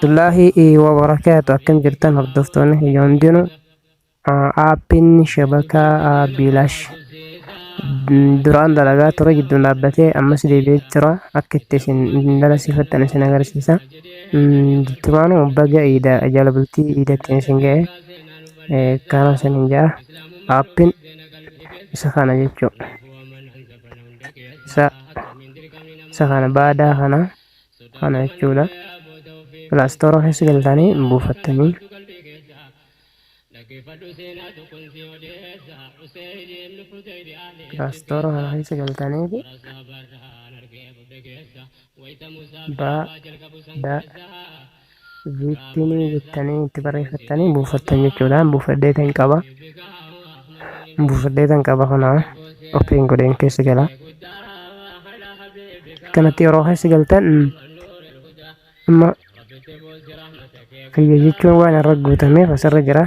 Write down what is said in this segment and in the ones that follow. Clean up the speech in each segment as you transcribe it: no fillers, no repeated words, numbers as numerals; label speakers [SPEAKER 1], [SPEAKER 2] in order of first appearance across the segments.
[SPEAKER 1] Warahmatullaahi wabarakaatu. Akkam jirtan hordoftoonni hiyya hundinuu? Aappiin shabakaa biilaash duraan dalagaa ture gidduun dhaabbatee ammas deebi'ee jira. Akka itti isin dalasiifattan isin agarsiisa. Duraanuu baga iida jala bultii iidattiin isin ga'e kana isinin ja'a. Aappiin isa kana jechuudha. Isa kana baadaa kana kana jechuudha. Play Store keessa galtanii buufattanii Play Store kana keessa galtanii baa da VPN jettanii itti barreeffattanii buufattan jechuudha. Buufadheetan qaba. Buufadheetan qaba kana open godheen keessa gala. Kanatti yeroo keessa galtan, amma kiyya jechuun waan irra guutameef asirra jira.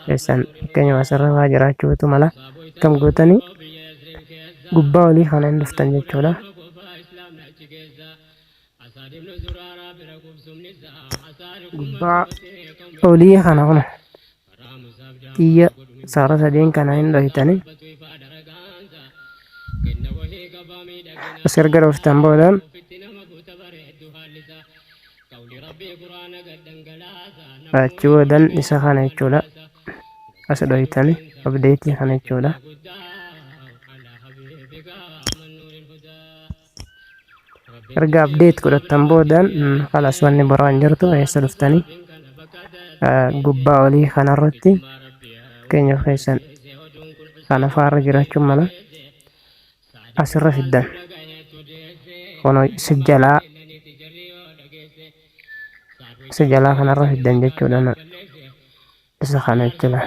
[SPEAKER 1] Keessan fakkeenyaaf asirra waa jiraachuutu mala. Akkam gootanii gubbaa olii kana hin dhuftan jechuudha. Gubbaa olii kana kuna xiyya sarara sadeen kana hin dhoytanii. As erga dhuftan boodaan achi boodan isa kana jechuudha. As dhoytanii update kana jechuudha. Erga update godhattan boodaan kalas, wanni biraan jirtu eessa dhuftanii gubbaa olii kanarratti fakkeenyaaf keessan kana faarra jiraachuun mala asirra fiddan. Kunoo isa jalaa kanarra fiddan jechuudha. Isa kana jechuudha.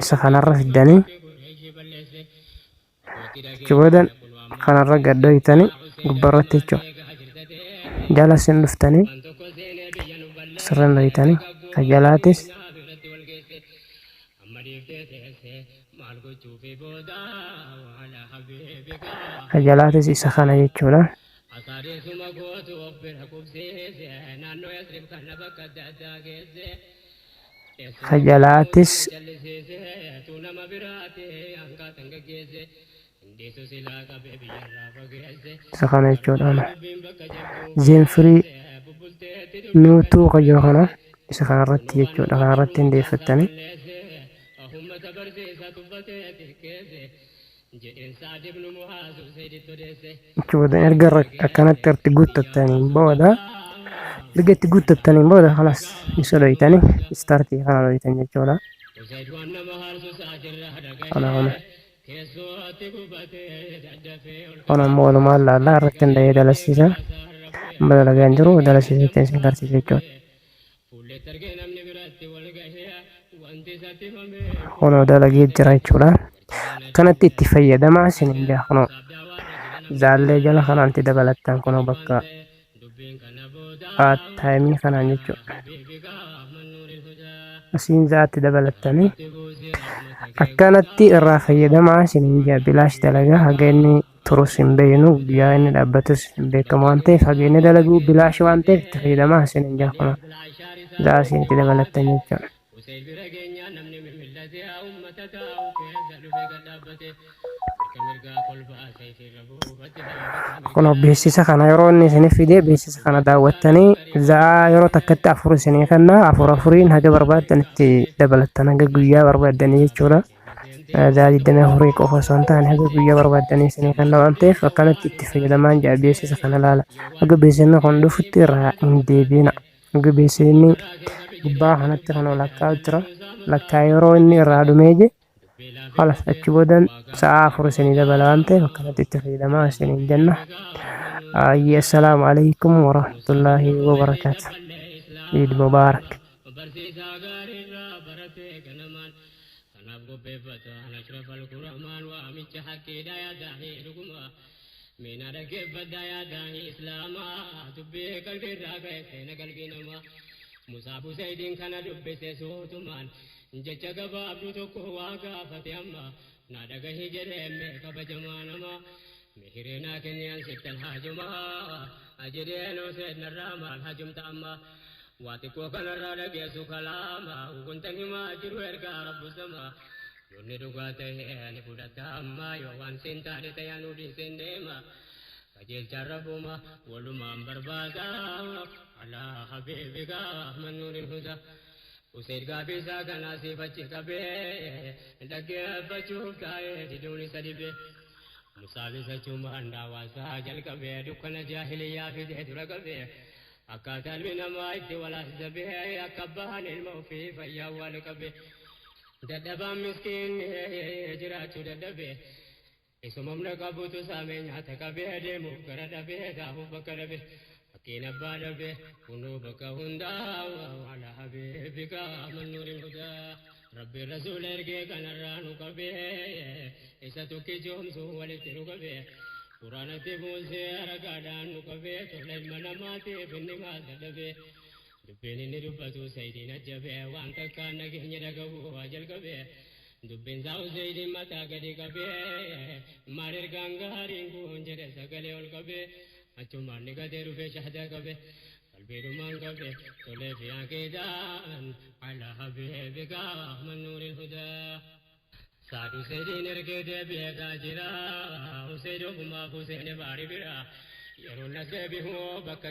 [SPEAKER 1] Isa kanarra fiddanii achi boodan kanarra gad dhoytanii gubbarratti jechuudha. Jala isin dhuftanii asirra dhoytanii ka jalaatis ka jalaatis isa kana jechuudha.
[SPEAKER 2] Asaadeessuma gootu of bira qubsiise, naannoo Yasrib kana bakka adda addaa geesse.
[SPEAKER 1] Ka jalaatis
[SPEAKER 2] Jallisiise tu nama biraati hanqaatan gaggeesse. Hindiisu silaa qabee biyyarraa fageesse.
[SPEAKER 1] Isa kana jechuudha.
[SPEAKER 2] Dubbiin bakka jabduu
[SPEAKER 1] Zenfree
[SPEAKER 2] bubbulteetti
[SPEAKER 1] nuutuu kayyoo kana isa kanarratti jechuudha. Kanarratti hundeeffattanii
[SPEAKER 2] ummata barsiisa tuffatee xiqqeesse. Jedheen Sa'ad ibnu Mu'aaz Usayditti odeesse.
[SPEAKER 1] Achi booda erga akkanatti irratti guuttattaniin booda, erga itti guuttattaniin booda, kalas isa dhoytanii start kana dhoytan jechuudha.
[SPEAKER 2] Usayd waan nama haarsu sa'aatirraa dhaga'e.
[SPEAKER 1] Kana kana.
[SPEAKER 2] Keessootti gubatee daddafee ol
[SPEAKER 1] Kun ammoo walumaan laallaa irratti hunda'ee dalasiisa. Amma dalagaa hin jiru, dalasiisetti isin garsiisa jechuudha.
[SPEAKER 2] Fuulletti argee namni biratti wal gahee wanti isatti himame.
[SPEAKER 1] Kunoo dalagee jira jechuudha. Kanatti itti fayyadamaa isin hin jaa. Kunoo zaallee jala kanaan itti dabalattan, kunoo bakka
[SPEAKER 2] Dubbiin kana booda
[SPEAKER 1] time kanaan jechuudha.
[SPEAKER 2] Habiibika mannuuril hudaa.
[SPEAKER 1] Asiin zaatti dabalattanii akkanatti irraa fayyadamaa isin hin jaa. Bilaash dalagaa, haga inni turus hin beeknu, guyyaa inni dhaabbatus hin beekamu waan ta'eef, haga inni dalagu bilaash waan ta'eef itti fayyadamaa isin hin jaa. Kunoo zaa asiin itti dabalattan jechuudha.
[SPEAKER 2] Usayd bira geenyaa namni mimillatee uummata taa'u keessa dhufee gad dhaabbate. Harka mirgaa kolfaa sayfiirra buufate.
[SPEAKER 1] Kun beeksisa kana yeroo inni isinif fide, beeksisa kana daawwattanii za'aa yeroo takkatti afur isinii kenna. Afur afuriin haga barbaaddan itti dabalattan, haga guyyaa barbaaddanii jechuudha. Za'aa 24 qofa osoo hin taane haga guyyaa barbaaddanii isinii kenna waan ta'eef akkanatti itti fayyadamaan jaa. Beeksisa kana ilaala. Haga beeksisni kun dhufutti irraa hin deebiina. Haga beeksisni gubbaa kanatti kan lakkaa'u jira. Lakkaa yeroo inni irraa dhumee je kalas, achi boodan sa'a 4 isinii dabala waan ta'eef akkanatti itti fayyadamaa isiniin jenna. Ayyi, assalaamu alaikum warahmatullaahi wabarakaatu. Iid mubaarak.
[SPEAKER 2] Barsiisaa gaariirraa baratee ganamaan kanaaf qopheeffata ashraf alkuramaan waamicha haqqiidha yaadaanii dhuguma miina dhaggeeffadha yaadaanii islaamaa dubbii qalbiirraa ka'e seena qalbii namaa. Musaa Busaydiin kana dubbise suutumaan, jecha gabaabduu tokko waa gaafate, amma naa dhagahii jedhee mee kabajamaa namaa mihireenaa kenniyaan sittan haajumaa. Ajedeen Hussein narraa maal hajumta amma? Waa xiqqoo kanarraa dhageessu kalaama. Wanta himaa jiru ergaa rabbu sama. Yoonni dhugaa ta'e ni fudhata amma, yoo waan siin taane ta'e anuu dhiiseen deema. Qajeelchaan rabbuma walumaan barbaada. Alaa habiibika mannuun huda. Useid gaafii isaa kanaa siifachi qabee dhaggeeffachuuf taa'ee diduun isa dhibe. Musaabis achumaan daawaasaa jalqabee dukkana jaahiliyyaa fidee dura qabee akkaataa ilmi namaa itti walaasisabee akka abbaan ilma ofii fayyaa wal qabe. Dadhabaan miskiin jiraachuu dadhabe. Isuma humna qabutu saamee nyaata qabee deemuuf gara dhabee taa'uuf bakka dhabe. Fakkiin abbaa dhabe kunuu bakka hundaa ala habiibika mannuuri hudaa. Rabbi rasuula ergee kanarraa nu qabee isa tokkichoomsu walitti nu qabee. Quraanatti buusee harakaadhaan nu qabee tola ilma namaatiif inni maal dadhabee. Dubbiin inni dubbatu sayidiin ajjabee waan takkaan nageenya dhagahu waa jalqabee. Dubbiin isaa Useydiin mataa gadi qabee maal ergaan gaariin kun jedhe sagalee ol qabee achumaan ni gatee dhufee shahdaa qabe qalbiidhumaan qabe tolee fi aqiidaan ala habiibika mannuuril hudaa. Saad Useydiin ergee deebi'ee jira. Useyd ogumaaf Useen baari bira yeroo nas deebi'u bakka.